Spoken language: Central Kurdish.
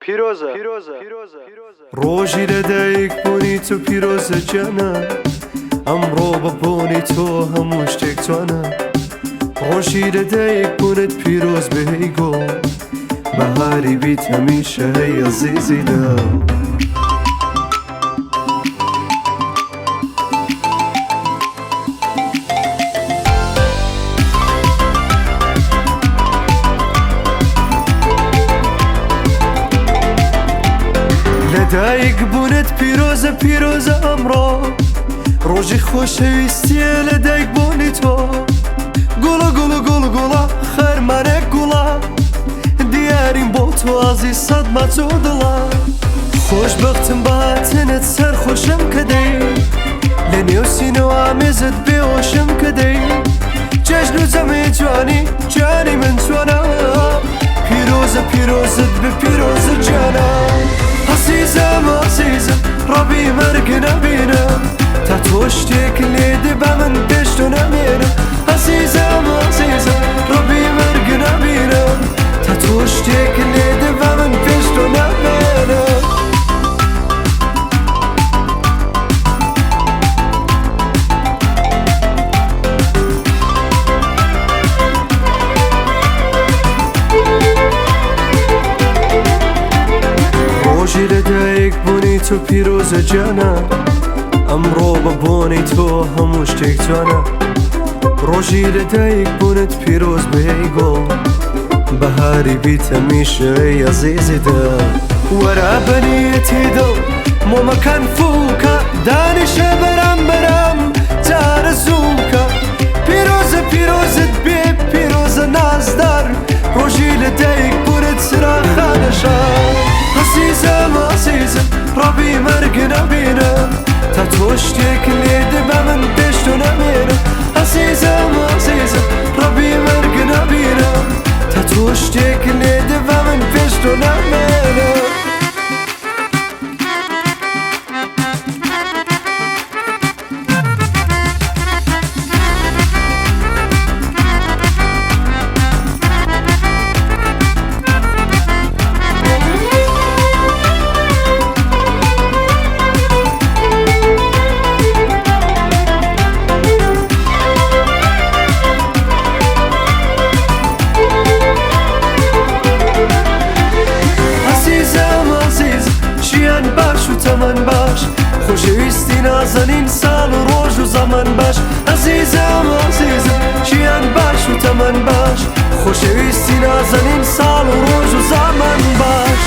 پیرۆزە. ڕۆژی لەدایک بوونی تۆ پیرۆزە گیانە، ئەمڕۆ بە بۆنی تۆ هەموو شتێک جوانە. ڕۆژی لەدایک بوونت پیرۆز بێ هەی گوڵ، بەهاری بیت هەمیشە هەی ئەزیزی دڵ. لەدایک بوونت پیرۆزە پیرۆزە ئەمڕۆ، ڕۆژی خۆشەویستیە لەدایک بوونی تۆ. گوڵە گوڵە گوڵ گوڵە خەرمانێک گوڵە، دیاریم بۆ تۆ ئازیز سەد ماچ و دڵە. خۆشبەختم بە هاتنت سەرخۆشم کە دەی، لە نێو سینەوە ئامێزت بێهۆشم کە دەی. جەژن و جەمێ جوانی جانی من چۆنە، پیرۆزە پیرۆزت بێ پیرۆزە گیانە. عەزیزم عەزیزم ڕەبی مەرگ نەبینم، تا تۆ شتێک لێ دێ بە من پێش تۆ نەمێنم. عەزیزم عەزیزم ڕەبی مەرگ نەبینم، تا تۆ شتێک لێ دێ بە من پێش تۆ نەمێنم. ڕۆژی لەدایک بوونی تۆ پیرۆزە گیانە، ئەمڕۆ بە بۆنی تۆ هەموو شتێک جوانە. ڕۆژی لەدایک بوونت پیرۆز بێ هەی گوڵ، بەهاری بیت هەمیشە ئەی ئەزیزی دڵ. وەرە بەنیەتی دڵ مۆمەکان فووکە، دانیشە بەرامبەرم جارە زووکە. پیرۆزە پیرۆزت بێ پیرۆزە نازدار، ڕۆژی لەدایک بوونت چراخانە شار. عەزیزم عەزیزم ڕەبی مەرگ نەبینم، تا تۆ شتێک لێ دێ بە من پێش تۆ نەمێنم. عەزیزم عەزیزم ڕەبی مەرگ نەبینم، تا تۆ شتێک لێ دێ بە من پێش تۆ نەمێنم. عەزیزم عەزیز ژیان باش و تەمەن باش، خۆشەویستی نازەنین ساڵ و ڕۆژ و زەمەن باش. عەزیزم عەزیزم ژیان باش و تەمەن باش، خۆشەویستی نازەنین ساڵ و ڕۆژ و زەمەن باش.